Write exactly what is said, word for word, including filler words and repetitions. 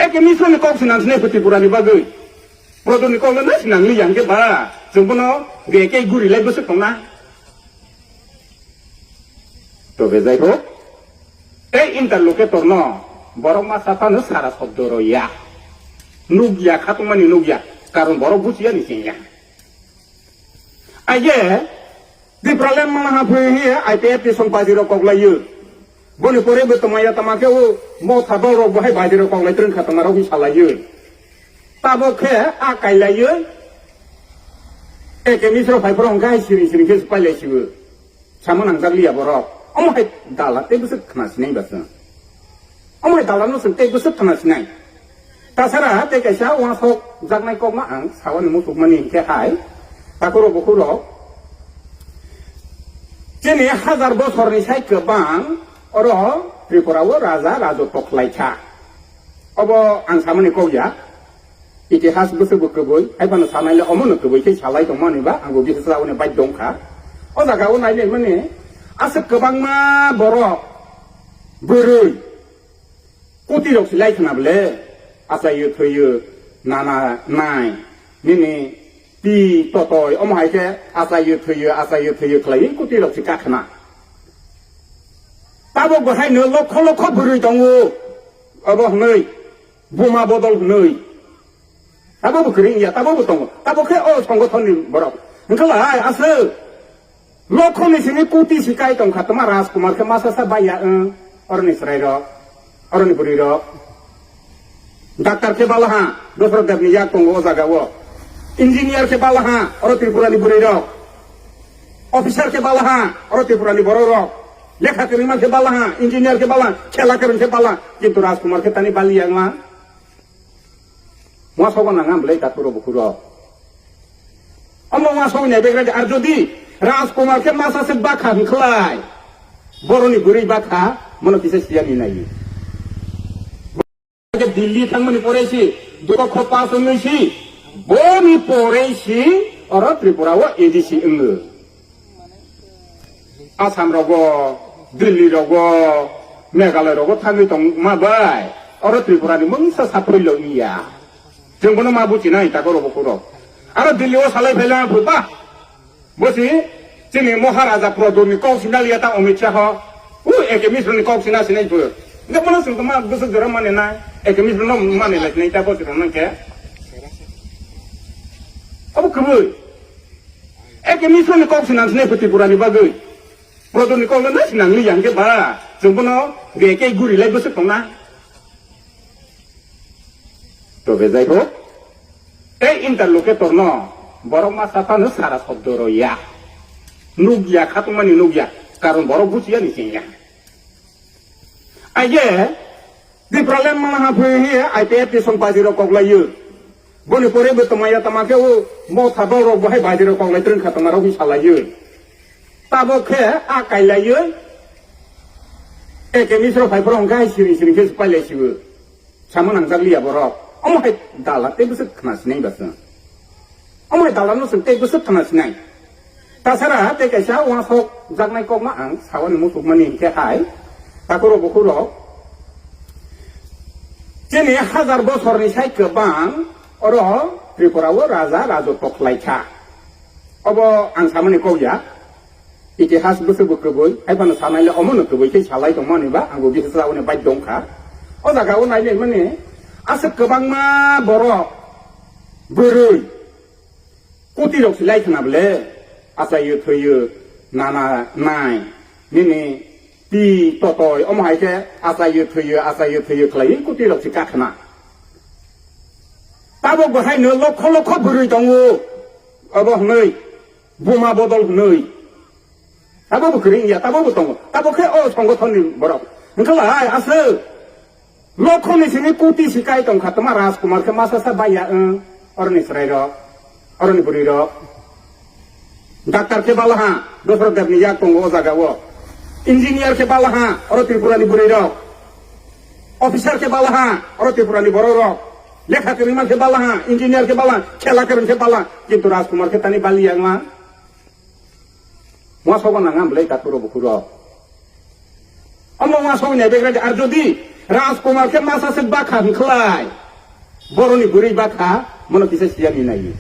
Eke Misroni kok sinang sinai pho Tripurani bagwi. Prodoni kok no sinang li yang ke ba. Chwng bono ge ke guri lai bwswk tongna. To bejai ho. Tei interlocutor no borok ma saphano sara shobdo rw ya. Nuk ya, khatungmani nuk ya. Karon borok buchiya ni sing ya. Aye, Tipraland mala ha phui hi I P F T song party rok kok lai yo. Boni pore bo tongmaya tama khe o motha bau rok bo hai baidi rok kok lai trwng kha tama rok hi salai yo. Tabo khe a kai lai yo. Eke Misro phai borok hwnkhe hai siring siring khe pai lai si o. Sama nangjak liya borok. Omo hai dala tei bwswk khna sinai ba chwng. Omo hai dala no chwng tei bwswk khna sinai. Tasara tei kaisa uansuk jaknai kokma ang sawani muchukmani hinkhe hai. Takhurok bukhurok. Chini hajar bosorni sai kwbang oro Tripura o raja rajotw khlaikha. Obo ang samani kok ya. Itihas bwswk bo kwbwi, hai phano sanai le omo no kwbwi khe salai tongmani ba, ang bo bisa sauni bai dong kha. O jaga o nai nai mani, aswk kwbangma borok, bwrwi, kuti rok si lai khna bole, achaio thoio, nana nai, nini pi totoi, omo hai khe achaio thoio, achaio thoio khlaiwi kuti rok si ka khna. Tabok bo hai no lokho lokho bwrwi tongo, obo hwnwi. Buma bodol hwnwi. Tabo bo kwrwi wngya, tabo bo tongo. Tabo khe o songothon ni borok. Wngkha lai aswk. Lokhoni simi kuti si kai tongkha, tama Rajkumar khe masa sa baiya wng. Oroni chwrai rok, oroni bwrwi rok. Doctor khe balaha, Dosrot Debni yak tongo o jaga o. Engineer khe balaha, oro Tripura ni bwrwi rok. Officer khe balaha, oro Tripura ni borok rok. Lekha kwrwngma khe balaha, engineer khe bala, khela kwrwng khe bala. Kintu Rajkumar khe tani baliya wngma. Uansukgo nang ang belai takhurok bukhurok. Omo uansukni naibegradi, ar jodi Rajkumar khe masa se bakha hwnkhlai, boroni bwrwi bakha, mono kisa siyani nai. Dilli thangmani pore si, dukho pass wngwi si, boni pore si, oro Tripura o A D C wngo. Assam rogo, Delhi rogo, Meghalaya rogo thangwi tongma bai, oro Tripura ni mungsa saphoi lo wngya. Chwng bono ma buchinai takhurok bukhurok. Aro Delhi o salai phaila phai ba. Bosi chini Maharaja Prodoni kok sina liya ta Amit Shah. U A K Misra ni kok sina sinai phu. Nda bono sung ma bwswk jora mane na. A K Misra no mane lai nai ta bosi rang nang khe. Abo kwbwi. Eke Misrani kok sinang sinai pho Tripurani bagwi. Prodoni kok no sinang li yang khe ba. Chwng bono ge ke guri lai bwswk tongna. To bejai ho. Tei interlocutor no borok ma saphano sara shobdo rw ya. Nuk ya, khatungmani nuk ya. Karon borok buchiya ni sing ya. Aye, Tipraland mala ha phui hi I P F T song party rok kok lai yo. Boni pore bo tongmaya tama khe o motha bau rok bo hai baidi rok kok lai trwng kha tama rok hi salai yo. Tabo khe a kai lai yo. Eke Misro phai borok hwnkhe hai siring siring khe pai lai si o. Sama nangjak liya borok. Omo hai dala tei bwswk khna sinai ba chwng. Omo hai dala no chwng tei bwswk khna sinai. Tasara tei kaisa uansuk jaknai kokma ang sawani muchukmani hinkhe hai. Takhurok bukhurok. Chini hajar bosorni sai kwbang oro Tripura o raja rajotw khlaikha. Obo ang samani kok ya. Itihas bwswk bo kwbwi, hai phano sanai le omo no kwbwi khe salai tongmani ba, ang bo bisa sauni bai dong kha. O jaga o nai nai mani, aswk kwbangma borok, bwrwi, kuti rok si lai khna bole, achaio thoio, nana nai, nini pi totoi, omo hai khe achaio thoio, achaio thoio khlaiwi kuti rok si ka khna. Tabok bo hai no lokho lokho bwrwi tongo, obo hwnwi. Buma bodol hwnwi. Tabo bo kwrwi wngya, tabo bo tongo. Tabo khe o songothon ni borok. Wngkha lai aswk. Lokhoni simi kuti si kai tongkha, tama Rajkumar khe masa sa baiya wng. Oroni chwrai rok, oroni bwrwi rok. Doctor khe balaha, Dosrot Debni yak tongo o jaga o. Engineer khe balaha, oro Tripura ni bwrwi rok. Officer khe balaha, oro Tripura ni borok rok. Lekha kwrwngma khe balaha, engineer khe bala, khela kwrwng khe bala. Kintu Rajkumar khe tani baliya wngma. Uansukgo nang ang belai takhurok bukhurok. Omo uansukni naibegradi, ar jodi Rajkumar khe masa se bakha hwnkhlai. Boroni bwrwi bakha, mono kisa siyani nai.